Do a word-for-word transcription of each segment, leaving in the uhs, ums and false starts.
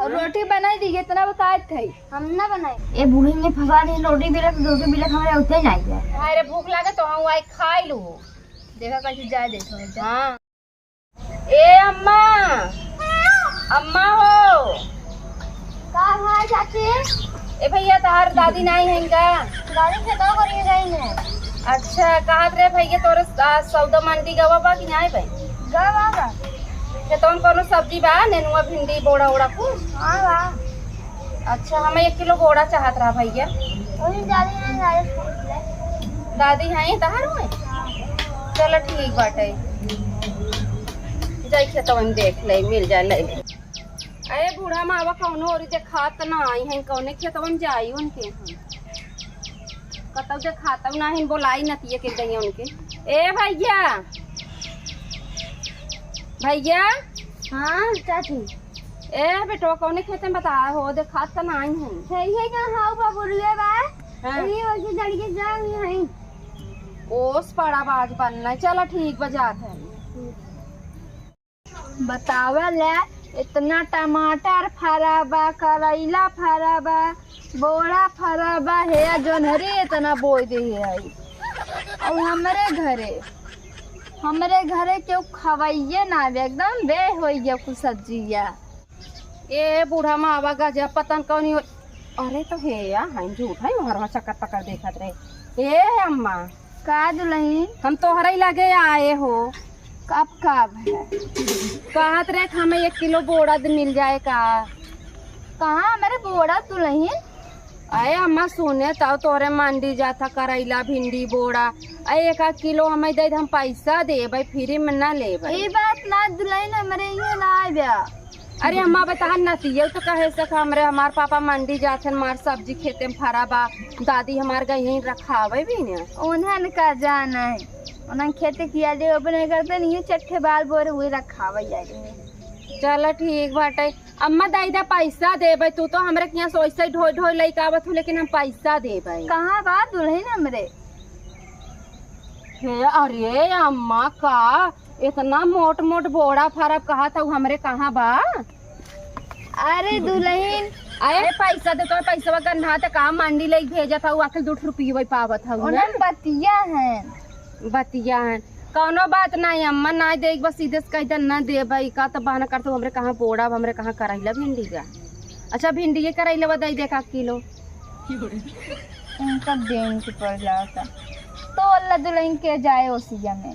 रोटी बनाई दी, इतना बताए थे। हम ना बनाए। ए बूढ़ी में फंसा दे, रोटी बेलत, रोटी बेलत हमारे उठे ना आइए। हाय रे, भूख लागे तो हम आई खाई लू। देखा कैसे जाए देखो। हाँ। ए अम्मा, अम्मा हो। का है चाची? ए भैया, तहार दादी नाई है का? दादी खेतवा करिए गई है। अच्छा, कहत रहे भैया, तोरे, आ, सौदा मंडी गवा बा कि नाई बा? गवा बा। खेतवन कोनो सब्जी बा, नेनुआ, भिंडी, बोड़ा, ओड़ा कुछ? हाँ बा। अच्छा, हमें एक किलो बोड़ा चाहत रहा भैया। वही दादी है, दादी पूछ ले। दादी हैं तहार में? हाँ। चलो ठीक बाटे, जाई खेतवन देख ले, मिल जाए ले। अरे बूढ़ा मावा कौनो ओरी देखात ना आई हैं, कौने खेतवन जाई उनके हम। कतौ देखातौ ना हैं, बोलाई नतिये के गई उनके। ए भैया, भैया। हाँ चाची। ए बेटवा, कौने खेते में बता हो, देखात त नाई है। सही है क्या? हाँ, ऊपर बुढ़िया बा। हाँ। यही वैसे चढ़ के जा, यही है। ओस पड़ा बाज बनना, चला ठीक बा, जात है। बतावा ले, इतना टमाटर फरा बा, करैला फरा बा, बोड़ा फरा बा, हे जोन्हरी इतना बोई दे है। और हमरे घरे, हमरे घरे केहू खवाइए ना आवे, एकदम बे होई गया कुछ सब्जिया। ए बूढ़ा मावा गजब पतन कौनी हो-, अरे तो हे या, हम झूठ है, हरवा चक्कर पकड़ देखत रहे। ए अम्मा, का दुलहिन? हम तोहरे ही लगे आए हो। कब, कब है? कहत रहे कि हमें एक किलो बोड़ा दे मिल जाए का? कहाँ हमारे बोड़ा दुलहिन? अरे अम्मा सुने तौ तोहरे मंडी जात ह करैला, भिंडी, बोड़ा। अरे एक आध किलो हमें दे दे, हम पैसा देबै, फ्री में ना लेबै। ई बात ना दुलहिन, हमरे इहे ना आवे। अरे अम्मा, बता नतिया तो कहे से हमरे, हमार पापा मंडी जात हन, हमार सब्जी खेते में फरा बा, दादी हमार गई रखावे भी न। उन्हन का जाने, उन्हन खेती किया जो अपने करते नहीं, चट्ठे बाल बोर हुए रखावे जाए। चल ठीक बाटे अम्मा, दाई दा पैसा देबे, तू तो हमरे किहाँ से वैसे ढोई ढोई लइके आवत हूँ, लेकिन हम पैसा देबे। कहाँ बा दुलहिन हमरे? हे अरे अम्मा, का इतना मोट मोट बोड़ा फरब कहत हऊ, हमरे कहाँ बा? अरे दुलहिन, अरे पैसा दे, तो पैसवा गन्हा त का मंडी ले भेजत हऊ, आखिर दू ठो रुपये पावत हऊ ना। उन्हन बतिया है। बतिया है, कौनो बात नाई अम्मा, नाई देख, बस सीधे से कह दे, ना देबे, का त बहाना करत हऊ, हमरे कहाँ बोड़ा, हमरे कहाँ करैला भिंडी बा। अच्छा भिंडी के करैला बा, दे दे एक आध किलो। उनका देन के पड़ जाता। तो अल्लाह दुलहिन के जाए ओसिया में।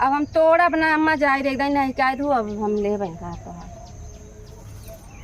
अब हम तोड़ब ना अम्मा, जाए रे, नहीं कह दू, अब हम लेबे का तोहार।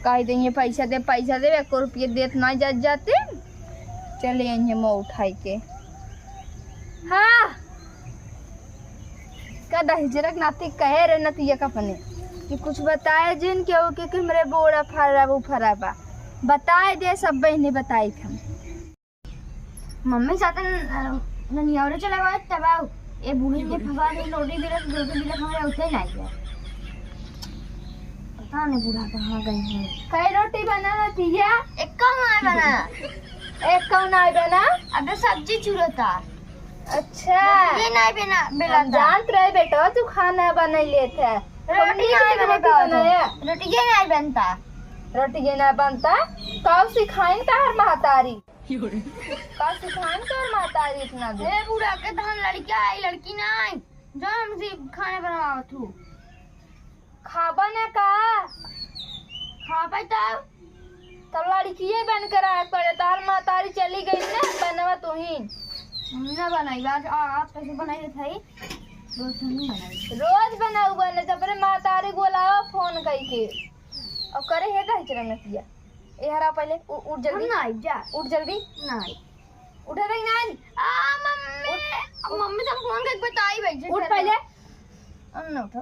कह देंगे पैसा दे, पैसा दे, एको रुपये देत ना जात जाते। चले आइए मुँह उठाई के। हाँ। का दहिजरक नाती कहे रे नतिया का अपने कि कुछ बताए जिन केहू के कि हमरे बोड़ा फरा बा, उ फरा बा। बताए दे सब बहिनी, बताई हम। मम्मी साथ न-, ननियावरे चला गए तब आओ। ए बूढ़ी में फंसा दे, रोटी बिलत, रोटी बिलत हमारे उठे ना गया। पता नहीं बूढ़ा कहाँ गई है। कई रोटी बना नतिया? एक कम ना बना। एक कम ना बना? अबे सब्जी चुरता। अच्छा। रोटी नहीं बना, हम बेलता। जानत रहे बेटा, तू खाना बनाई लेत है। रोटी हमनी के नहीं रोटी बना बनाया। तो। रोटी ये नहीं बनता। रोटी ये ना बनता, तो सिखाइन तार महतारी। का सिखान तोर महतारी इतना देर? ए बूढ़ा के तहन लड़का आई, लड़की ना आई, जो हमसे खाना बनवावत हूँ। खाबा ना का? खाबे तब। तो लड़किए बन के रहे पड़े, तार महतारी चली गई ना, बनवा तू ही। हम ना बनाई, आज आ-, आज कैसे बनाई रे भाई? रोज हम ही बनाई। रोज बनाऊ बने, जबरे महतारी बोलाओ फोन करके। अब करे हे दहिजरक नतिया। ए हरा पहले उ-, उठ जल्दी। हम ना आइब जा। उठ जल्दी। ना आइब। उठे नहीं ना। आ, मम्मी। उठ। अब मम्मी से हम फोन करके बताई भाई जी, उठ चल। पहले। हम ना उठो।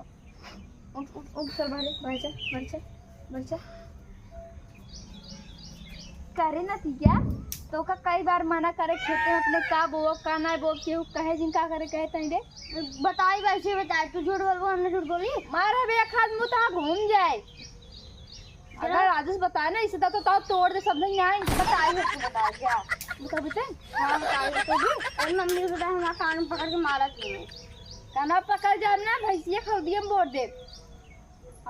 उठ, उठ, उठ, चल बाहर, बाहर चल, बाहर चल, बाहर चल। करे नतिया, तो का कई बार मना करे खेते में अपने का बोओ, का ना बोओ, केहू कहे जिन का करे कहे तई रे। बताई वैसे बताई, तू झूठ बोलबो, हमने झूठ बोली। मारे बे खाद मुँह तो घूम जाए। अगर राजेश बताए ना, इसे तो, तो तोड़ दे सब नहीं आए, बताए हो तू, बताए क्या? बता बेटे। हाँ, बताए हो तो भी। अरे मम्मी को बताए, हमारा कान पकड़ के मारा तूने। काना पकड़ जाब ना, भैंसिया खौदिया में बोर दे।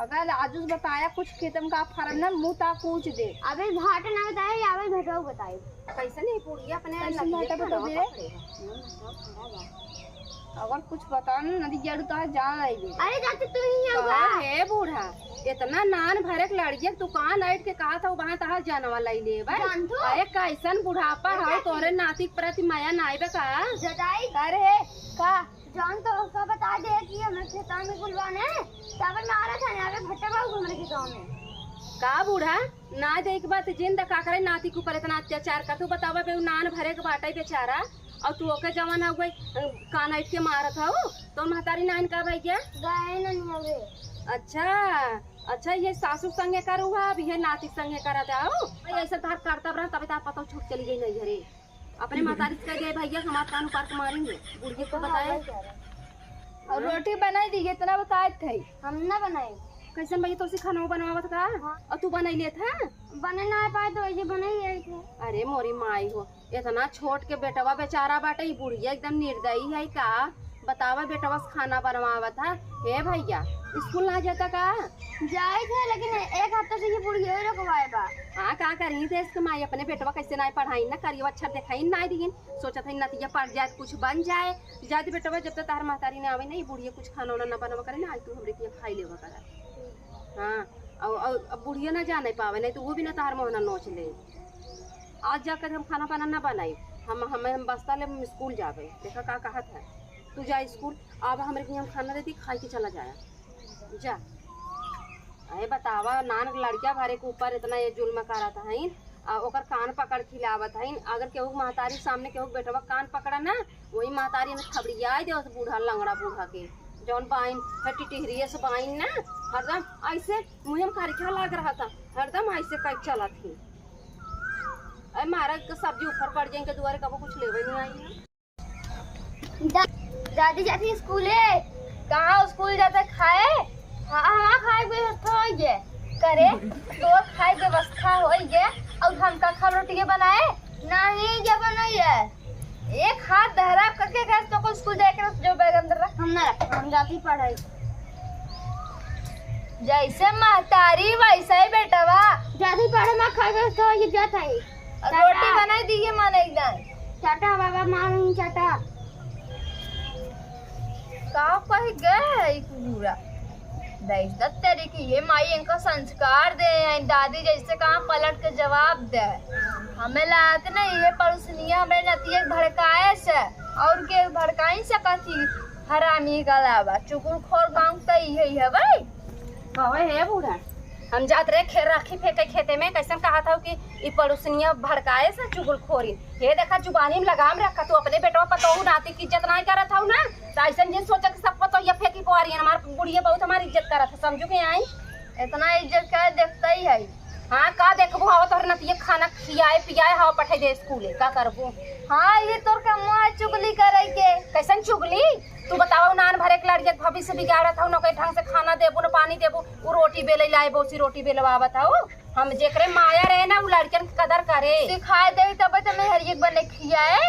अगर आजुस बताया कुछ खेतम का फारम ना, मुँह ता कूच दे। अबे भाट ना बताए, अबे भेटवा बताए। कैसे नहीं बुढ़िया अपने कैसे नदिया भाटा के बता दे? पकड़े है। अगर कुछ बता ना, नदी जड़ तो जान आई दे। अरे चाची, तू ही है कहा बा। हे बूढ़ा, इतना नान भरे के लड़िया के दुकान आइट के कहा था, वहाँ तहार जानवा लाई ले बा। जान तू? अरे कैसन बुढ़ापा अरे है, चाची। तोरे नाती के प्रति माया ना आइबे का? जताई। अरे का? जान तो उसका बता दे कि हमें खेता में गुलवाने, तब मारा था ना, अबे भट्टा बाबू हमारे खेतवा में। का बूढ़ा? ना दे के बात जिन द का करे, नाती के ऊपर इतना अत्याचार कर। तू बतावा बे, उ नान भरे के बाटे बेचारा, और तू ओके जवान हो गई, कान आइट के मारत हो, तो महतारी नान का भैया? गए ना नहीं अबे। अच्छा, अच्छा, ये सासू संगे करू है, अब ये नाती संगे करत हो। भाई, ऐसे तार करतब रहा, तबे तार पतौ छूट चली गई नहीं घरे। अपने महतारी से कह दे, "भैया, हमार कान उपार के मारेंगे, बुढ़िया को बताए।" और रोटी बनाई दी, इतना बताए थे। हम ना बनाए। कैसन भैया, तो से खाना बनवावत का? हाँ। और तू बनाई लेत है? बने ना पाए तो ऐसे बनाई लेत है। अरे मोरी माई हो, इतना छोट के बेटवा बेचारा बाटे, ई बुढ़िया एकदम निर्दयी है का? बतावा, बेटवा से खाना बनवावत है। हे भैया, स्कूल ना जाता का? जाए थे, लेकिन एक हफ्ता से ये बुढ़िया ही रुकवाए बा। हाँ, का करी देश के माई, अपने बेटवा कैसे ना पढ़ाई ना करियो, अच्छा देखाई ना दीन, सोचत है नतिया पढ़ जाए, कुछ बन जाए। जाए दे बेटवा, जब तक तार महतारी ना आवे ना, ये बुढ़िया कुछ खाना वाना ना बनवा करे ना, आज तू हमरे किया खाई लेवा करा। हाँ, और, और अब बुढ़िया ना जाने पावे, नहीं तो वो भी ना तार मोहना नोच ले। आज जाकर हम खाना पाना ना बनाई, हम, हम, हम बस्ता ले, हम स्कूल जावे। देखा का कहत है, तू जा स्कूल, अब हमरे के हम खाना देती, खाई के चला जाया, जा। अरे बतावा, नान लड़किया भरे के ऊपर इतना ये जुल्म करत हईन, आ ओकर कान पकड़ खिलावत हईन। अगर केहू के महतारी सामने केहू के बेटवा कान पकड़ा ना, वही महतारी में थबड़ियाई दे उस बूढ़ा, लंगड़ा बूढ़ा के, जौन बाइन है टिटिहरिये से बाइन ना, हरदम ऐसे मुँहे में करिखा लाग रहा था, हरदम ऐसे कई चलत ही। अरे मारा के सब्जी ऊपर पड़ जाए, इनके दुआरे कबो कुछ लेवे नहीं आई है। दा-, दादी जाती स्कूले। कहाँ स्कूल जाता खाए? हाँ, हाँ, खाए के व्यवस्था होई गे। करे, तो खाए के व्यवस्था होई गे। और हम का खाब रोटी के बनाए? नहीं, ये बनाई है। एक हाथ धरा करके गैस तो को स्कूल जाए के जो बैग अंदर रख। हम ना रख, हम जाती पढ़ाई। जैसे महतारी वैसे ही बेटवा। जाती पढ़े, मैं खाए के व्यवस्था होई गे, जाता है। और रोटी बनाई दी है माने एकदम। चाटा बाबा, मामी चाटा। का कह गए ई कुबूरा? बेइज्जत तेरी की, ये माई इनका संस्कार दे हैं, दादी जैसे कहाँ पलट के जवाब दे। हमें लागत नहीं, ये पड़ोसनिया हमें नतिया भड़काए से, और के भड़काई सकत ही, हरामी के अलावा। चुगलखोर गाँव तो इहे ही है भाई। कहे हे बूढ़ा, हम जात रहे खेर राखी फेंके खेते में, कैसन कहा था कि ई पड़ोसनिया भड़काए से चुगलखोरी। हे देखा, जुबानी में लगाम रखा, तू अपने बेटवा पतोहू नाती की इज्जत नाई करत हऊ ना, तो ऐसन जिन सोचा कि सब पतोहिया फेंकी पोआरी है, हमार बुढ़िया बहुत हमारी इज्जत करत है, समझू के आई? इतना इज्जत का देखता ही है। हाँ, का देखबू, हवा तोहरे नतिया खाना खियाए पियाए हवा पठाई दे स्कूले, का करबू? हाँ, ये तोर कमवा है चुगली करे के। कैसन चुगली? तू बतावा, नान भरे के लड़िया के भविष्य बिगाड़त हऊ, न कोई ढंग से खाना देबू, न पानी देबू, उ रोटी बेले लाए, बौसी रोटी बेलवावत हऊ। हम जेकरे माया रहे ना, उ लड़कन के कदर करे। सिखाए दे तब तो मेहरिया बने खियाए।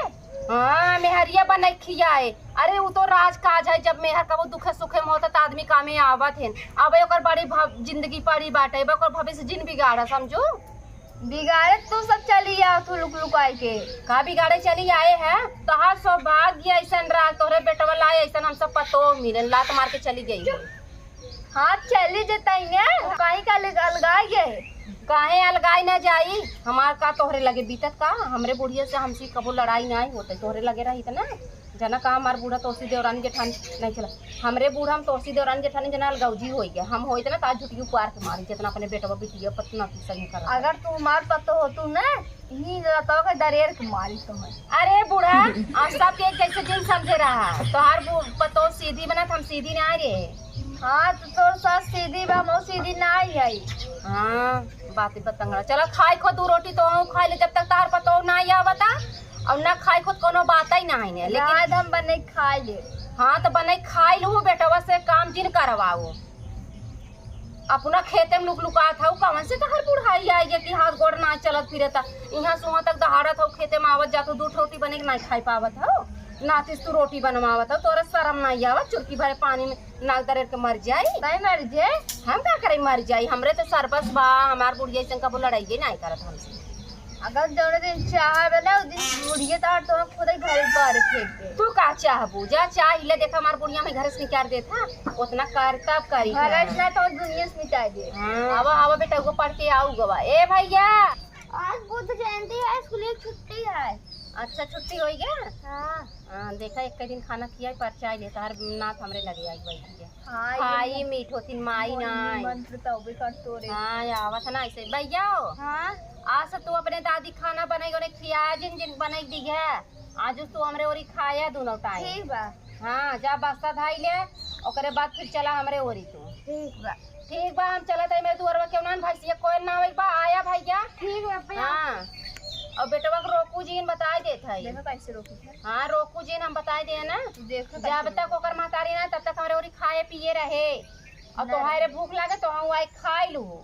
हाँ, मेहरिया बने खियाए। अरे, उ तो राज काज है, जब मेहर कबो दुखे सुखे में होता, त आदमी कामे आवत है। अब ओकर बड़ी भव-, जिंदगी पड़ी बाटे, अब ओकर भविष्य जिन बिगाड़ा, समझू? बिगाड़े तू सब चली आओ, तू लुक लुकाई के। का बिगाड़े चली आए है? तोहार सौभाग्य ऐसन रहा, तोहरे बेटवा लाए ऐसन हम सब पतो मिले, लात मार के चली गई। हाँ, चली जताई ने, काहे का अलग-, अलगाई गए? काहे अलगाई ना जाई? हमार का तोहरे लगे बीतत का? हमरे बुढ़िया से हमसे कबो लड़ाई ना होते, तोहरे लगे रही त ना। जना का हमार बूढ़ा तोसी देवरानी जेठानी नहीं चला। हमरे बूढ़ा हम तोसी देवरानी जेठानी जना अलगौजी होई गया। हम होई त ना ता झुटियो पार के मारी, जितना अपने बेटवा बिटिया पतना की सही कर। अगर तू हमार पतो हो तू ना, ही तो के दरेर के मारी तुम्हें। अरे बूढ़ा, हम सब के एक जैसे जिन समझे रहा। तोहार बू-, पतो सीधी बनत, हम सीधी ना रे। हाँ, तो तोर सास सीधी बा, हम सीधी ना आई है। हाँ, बात ही बतंगड़ा। चला खाई खो दू रोटी तो हम खाई ले, जब तक तार पतो ना आवता और ना खाई खो कोनो बात ही ना है, लेकिन आज हम बने खाई ले। हाँ, तो बने खाई लू, बेटवा से काम जिन करवाओ। अपना खेते में लुक लुकात हऊ, कवन से तहर बुढ़ाई आई है कि हाथ गोड़ ना चलत फिरता? यहाँ से वहाँ तक दहाड़त हऊ, खेते में आवत जात हऊ, दू रोटी बने के ना खाई पावत हऊ। नातिस तू रोटी बनवावत हो, तोरा शरम नाहीं आवत? चुरकी भरे पानी में नाक दरेर के मर जाई। भाई मर जाए। हम का करे मर जाई? हमरे तो सरबस बा, हमार बुढ़िया अइसन कबो लड़ाइए नाहीं करत हमसे। अगर जौने दिन चाहबे ना, उ दिन बुढ़िया तार तो खुद ही घर बाहर फेंक दे। तू का चाहबू? जा चाह ले, देखा हमार बुढ़िया में घर से निकाल देत हा, उतना कर तब करी घर है। इतना तो दुनिया से मिटा दे। हाँ, आवा, आवा बेटा, वो पढ़ के आऊ गवा। ए भैया, आज बुद्ध जयंती है, स्कूल की छुट्टी है। अच्छा, छुट्टी होई गया? हाँ। हाँ, देखा, एक दिन खाना खियाई, परचाई ले, तोहर नात हमरे लगे आई बैठी है। हाँ, ये खाई मीठ होतिन माई मोहन नाई। मंत्र तो भी कर तोरे। हाँ, ये आवत ना ऐसे। भैया हो। हाँ। आज से तू अपने दादी खाना बनाई, उन्हें खिया, जिन जिन बनाई दी है, आज तू हमरे ओरी खाया दोनों टाइम। ठीक बा। हाँ, जा बस्ता धाई ले, ओकरे बाद फिर चला हमरे ओरी तू। ठीक बा। ठीक बा, हम चलत हई, मैं दुअरवा के उनान भैंसिया कोयल ना आवे बा, आया भैया। ठीक बा, भैया। हाँ, और बेटवा के रोकू जिन बताई देत हई। देखो कैसे रोकू है। हाँ, रोकू जिन हम बताई दे ना। देखो जब कैसे तक ओकर महतारी ना, तब तक हमरे ओरी खाए पिए रहे। और ना। तोहरे भूख लागे तो हम आई खाई लू।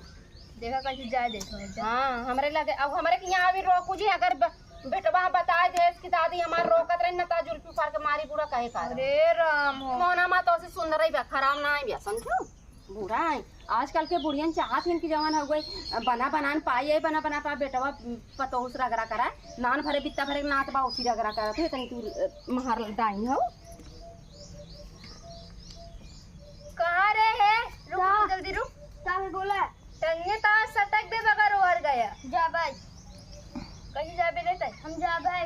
देखा कैसे जाए देत हई। हाँ, हमरे लगे, अब हमरे के यहाँ अभी रोकू जी, अगर ब-, बेटवा बताई देस कि दादी हमार रोकत रही ना, ता जुल्फी फाड़ के मारी बूढ़ा कहे का। अरे राम हो। मोहना मा तो से सुंदर ही बा, खराब ना ही बा, समझू? बुरा है। आजकल के बुढ़ियन चाहत हन कि जवन हो गई, बना बनान पाई, बना बना पा बेटवा पतोह से रगड़ा करा, नान भरे बित्ता भरे नात बा उसी रगड़ा करा, तो इतनी तू, अ, महर डाइन हो। कहाँ रे है? रुक, का? रुक, जल्दी रुक। का है बोला? टंगे तार सटक दे बगर ओर गया। जा भाई। कहीं जाबे नहीं तय? हम जा भाई।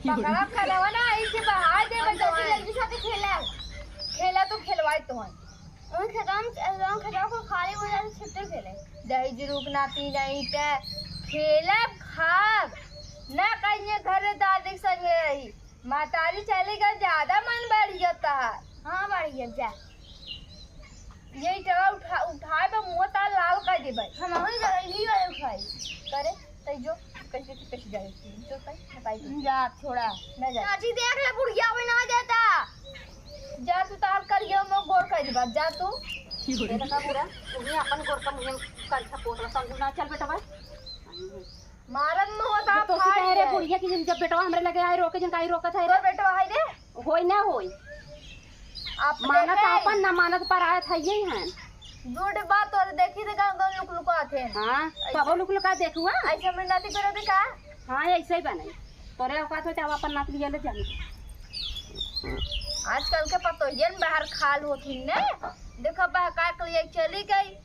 पकड़ा खलवा ना, आई के बहार दे, हम बच्चा तो से आए। जल्दी साथे खेला। खेला तो खेलवाए तो हन। उन खेतवा में, उन खेतवा को खाली हो जाए तो छुट्टी खेले। दही जरूर ना पी नहीं ते खेलब खाब। ना कहीं घर दादी के संग रही। महतारी चली गई, ज्यादा मन बढ़ गया तहार। हाँ, बढ़ गया, जा। ये इटवा उठा, उठाए पे मुंह तार लाल कर दे भाई। हम वही जगह ही वाले उठाई। करे, तै जो, कैसे, कैसे जाए? जो तै, बताई तू। जा, छोड़ा। ना जा। चाची देख ले, बुढ़िया भी ना जाता। जा तू तार करिया में गोर कर दे, जा तू। ये लगा बुढ़ा, तुम्हें अपन गोर का मुंह कर छपोट, समझू ना, चल बेटा भाई। मारत में होता तो सी फाड़ कहे रे जाए। बुढ़िया कि जब बेटवा हमरे लगे आए रोके, जन काई रोकत है तो रे। बेटवा है रे। होई ना होई। आप मानत देखे? आपन ना मानत पर आए था ये हैं। झूठ बात तोरे देखी थे गाँव गाँव लुक लुकात है। हाँ, ऐसे तबो लुक लुका देखुआ। ऐसे हमरे नाती करे दे का? हाँ, ऐसे ही बने। तोरे औकात हो चाहे अपन नाती लिया ले जाने। आजकल के पतोहियन बाहर खाल होती ने। देखो बहका के लिए चली गई।